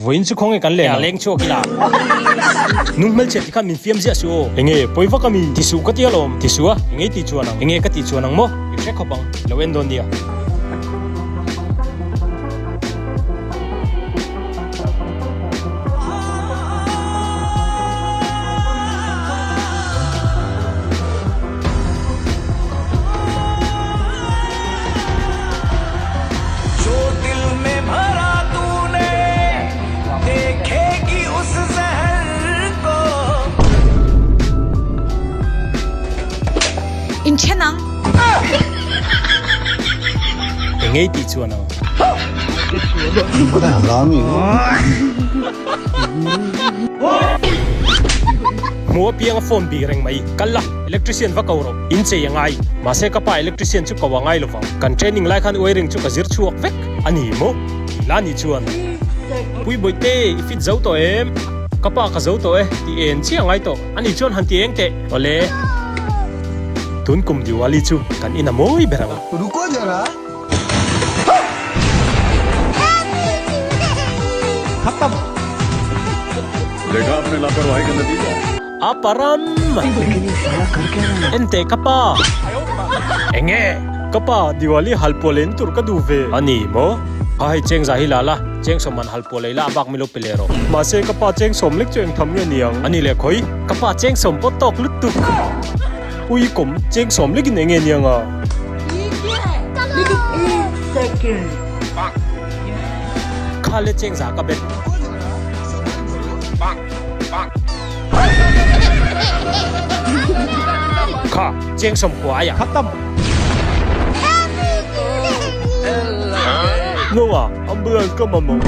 Vawiin chu khawnge kan len ang? Leng chhuak ila. Nung hmelchhe ti khan min fiam ziah suh aw. Enge pawi vak a mi? Ti suh ka ti alawm. Ti suh a, enge i tih chuan ang? Enge ka tih chuan ang maw? I hre khawp ang. Lo en dawn nia. Inthen ang. Engei tih chuan ang. Hmu apiang a phone bik reng mai. Kal la, electrician va ko rawh. In chei a ngai. Mahse ka pa electrician chu ko a ngai lovang. Kan training lai khan wiring chu ka zir chhuak vek a ni maw? Tih la ni chuan. Pui Bawihte, i fit zo tawh em? Ka pa ka zo tawh e, tih en chiah ngai tawh. A ni chuan han ti eng teh. Awle. Tun kum Diwali chu kan in a mawi ber ang. Ruko zara. Khatam. Dekha apne laparwahi ka natija. A param! Enteh ka pa! Enge? Ka pa, Diwali halpuah leina tur ka duh ve. A ni maw? Kha hei cheng zah hi la la, cheng sawm man halpuah lei la a bak mi lo pe leh rawh. Mahse ka pa cheng sawm lek chu eng tham nge ni ang? A ni leh khawi? Ka pa cheng sawm pawh tawk lutuk. Ui kawm, cheng sawm lekin enge ni ang a? Kha le cheng zah ka bet. Kha, cheng sawm kua aia. Khatam. Nunga, ambulance ka mamawh.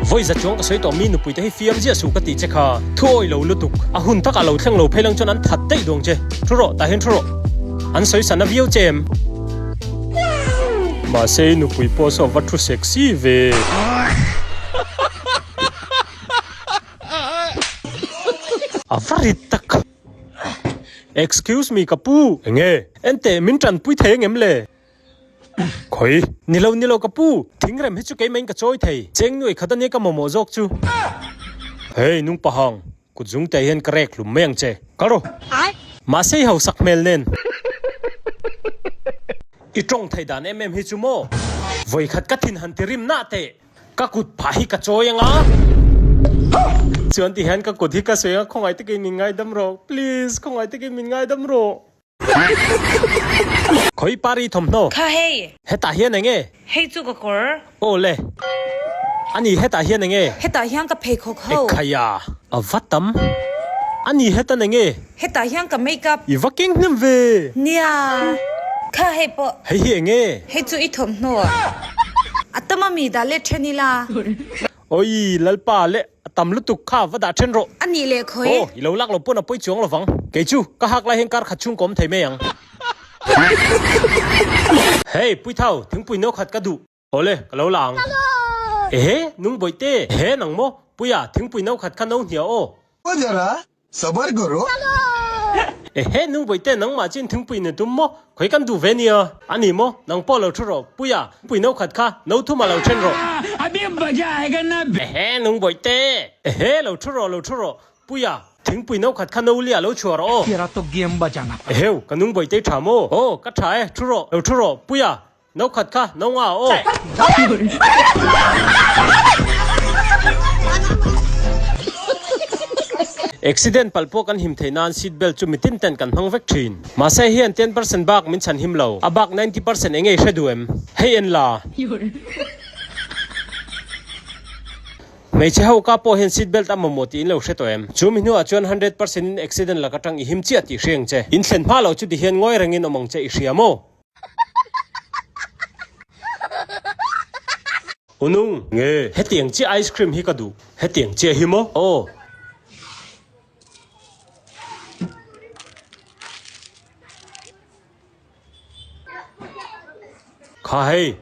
Vawi za chuang ka sawi tawh mi nupui te hi fiam ziah suh ka tih che kha. Thu awi lo lutuk. A hun takah lo thleng lo phei lang chuan an that daih duang che. Thu rawh, tah hian thu rawh. An sawi sana viau che em? Mahse i nupui pawh saw va thu sexy ve. A va rit tak. Excuse me ka pu. Enge? Enteh min tanpui thei angem le? Khawi? Nilo nilo ka pu. Thingrem hi chu keimah in ka chawi thei. Cheng nuai khat ania ka mamawh zawk chu. Hey nung pahang. Kut zung te hian ka rek hlum mai ang che. Kal rawh. Mahse i hausak hmel nen. I tawng thei dan em em hi chu maw. Vawikhat ka thin han ti rim nah teh. Ka kut phah hi ka chawi anga. Chuan ti hian ka kut hi ka sawi anga khawngaih takin min ngaidam rawh. Please khawngaih takin min ngaidam rawh. Khawi pari thawmhnaw. Kha hei. Hetah hian eng nge? Hei chu ka kawr. Aw le. Ani hetah hian eng nge? Hetah hian ka pheikhawk ho. Ekhaya. A va tam. Ani hetan eng nge? Hetah hian ka makeup. I va keng hnem ve. Nia. Kha hei pawh. Hei hi eng nge? Hei chu i thawmhnaw. A tam a mi dah let then ila. Awii Lalpa le a tam lutuk kha va dah then rawh. A nih leh khawi. Aw, i lo lak lo pawn a pawi chuang lovang. Kei chu, ka hak lai hian kar khat chhung ka awm thei mai ang. Hey, Puithau, thingpui no khat ka duh. Awle, ka lo la ang. Ehe, nung bawihte. Ehe, nang maw? Puia, thingpui no khat kha no hnia aw. Aw zara, Sabar guru. Ehe nung bawihte nangmah chin thingpui ni tum maw? Khawi kan duh ve nia. A ni maw? Nang pawh lo thu rawh. Puia, thingpui no khat kha no thum a lo then rawh. Ehe nung bawihte. Ehe lo thu rawh lo thu rawh. Puia, thingpui no khat kha no lia lo chhuah rawh aw. Eheu, ka nung bawihte tha maw? Aw, ka tha e, thu rawh, lo thu rawh. Puia, No khat kha no nga aw. Accident palh pawh kan him theih nan seat belt chu mitin ten kan hmang vek thin. Mahse hian 10% bak min chhan him lo. A bak 90% eng nge i hre duh em? Hei en la. Hmeichhe ho ka pawh hian seat belt a mamawh tih in lo hre tawh em? Chu mi hnuah chuan 100% in accident lak atang i him chiah tih hria ang che. In thlen hma lo chu ti hian ngawi rengin awm ang che i hria maw? Unung, nge hetiang chiah ice cream hi ka duh, hetiang chiah hi maw? Aw. Kha hei.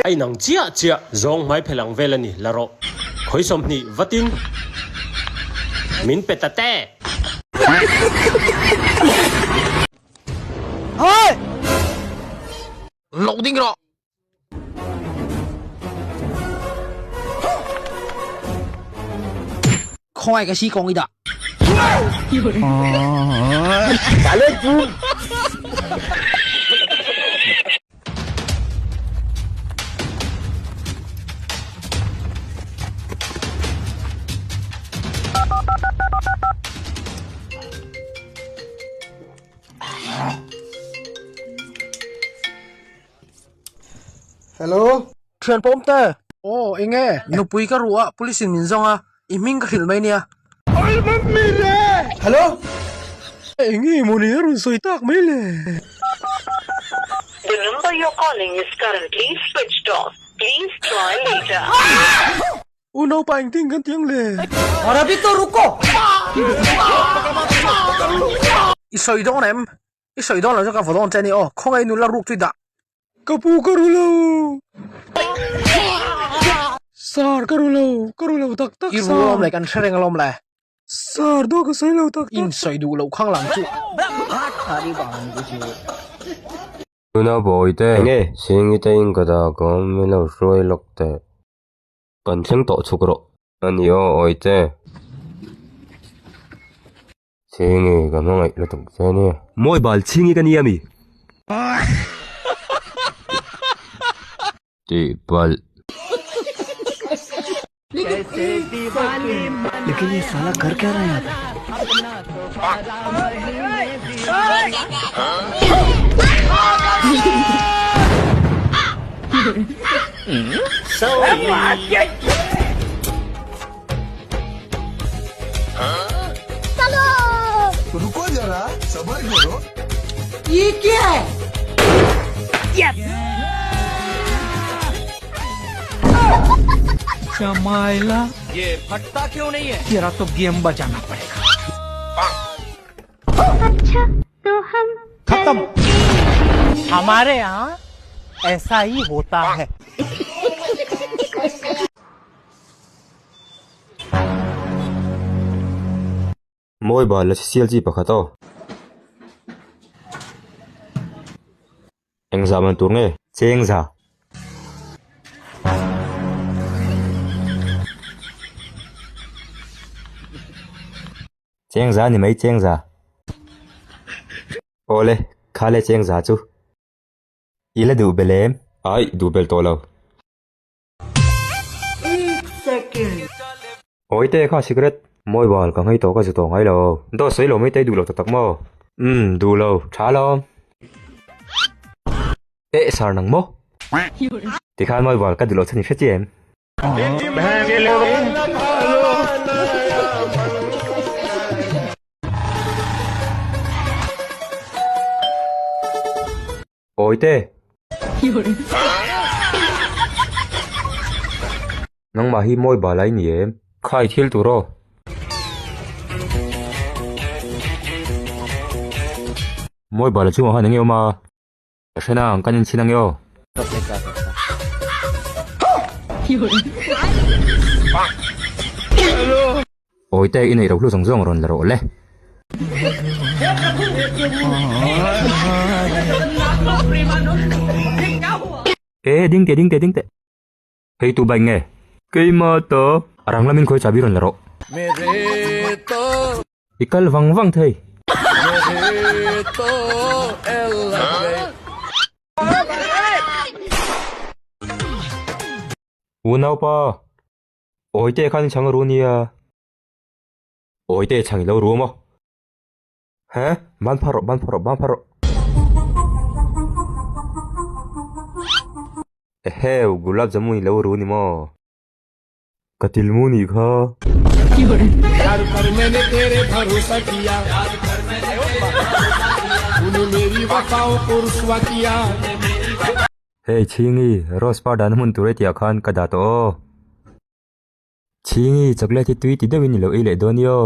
A inang chiah chiah, zawng hmai phelh ang vel a ni, la rawh. Khawi 20 vatin min pe ta te. Lo ding rawh. Khawngaih ka si kawng i dah. Hello. Thian pawm te. Aw eng e. Nupui ka ruh a police in min zawng a i hming ka hrilh mai nia. Hello. Eng nge maw ni a rawn sawi tak mai le. The number you're calling is currently switched off. Please try later. U naupa engtin kan ti ang le? I sawi dawn em? I sawi dawn lo chu ka vaw dawn che a ni aw. Khawngaih nula ruk chu i dah. Ka pu ka ru lo. Sir ka ru lo, ka ru lo tak tak I ru alawm le, kan hre reng alawm le. Sir daw ka sawi lo tak tak. In sawi duh loh khang lang chu. Tuna bawite, Singite in ka dah ka awm min lo hruai lawk teh. Kan thleng tawh chhuk rawh. A ni aw awite. Chhingi ka hmangaih lutuk che nia. Mawi bal chhingi ka nia mi. Tih palh. Ruko jara sabar karo. हमारे यहाँ ऐसा ही होता है। Mawi bal la sial chi pakhat aw. Engzah man tur nge? Chengza. Chengza ni mai chengza. Awle, kha le chengza chu. I la duh bel em? Ai, duh bel tawh lo. Awite kha cigarette. Mawi bal ka nghei tawh ka zu tawh ngai lo. Dawt sawi lo mai te i duh lo tak tak maw? Umm, duh lo. Tha lawm. Eh sar nang maw? Tikhan mawi bal ka duh loh chhan i hre chiah em? Awite! Nangmah hi mawi bal ai ni em? Khai thil tur aw. Mawi bal a chungah khan eng nge awm a? Ka hre nang, kan inchhin ange aw. Awite i neih rohlu zawng zawng rawn la rawh le. E ding teh ding teh ding teh. Hei tu bike nge? Keimah ta. A rang lamin khawi chabi rawn la rawh. I kal vang vang thei. Unaupa, awite khan i chhang ru nia. Awite chhang i lo ru maw? He? Ban phar rawh, ban phar rawh, ban phar rawh. Eheu, gulab jamun i lo ru ni maw? Ka tilmu nih kha. Hei Chhingi, Rose par dahna hmun tur e tihah khan ka dah tawh aw. Chhingi, chocolate hi tui ti deuhin i lo ei leh dawn i aw.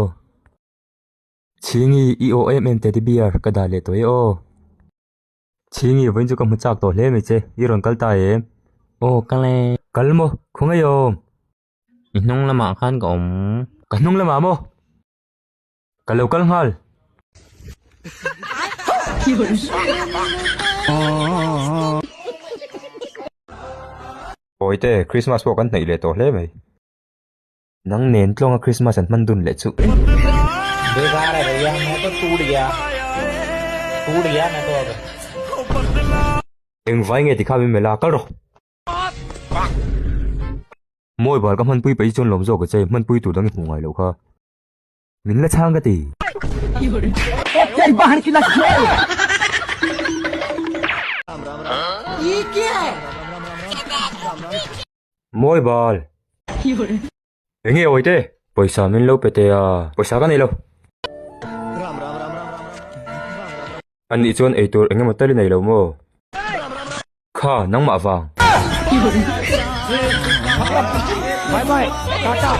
Chhingi, i aw em em teddy bear ka dah leh tawh e aw. Chhingi, vawiin chu ka hmu chak tawh hle mai che, i rawn kal ta em? Aw kal e. Kal maw? Khawngaih awm. I hnung lamah khan ka awm. Ka hnung lamah maw? Ka lo kal nghal. Awite, Christmas pawh kan hnaih leh tawh hle mai. Nang nen tlawnga Christmas an hman dun leh chu. Engvai nge tikha min melh a, kal rawh. Mawi bal ka hmanpui peih chuan lawm zawk a che, hmanpui tur dang i hmuh ngai loh kha. Min la chhang ka ti. Mawi bal. Enge awite? Pawisa min lo pe teh a, pawisa ka nei lo. Anih chuan eitur eng emaw tal i nei lo maw? Kha, nangmah vang. Bye bye, tata.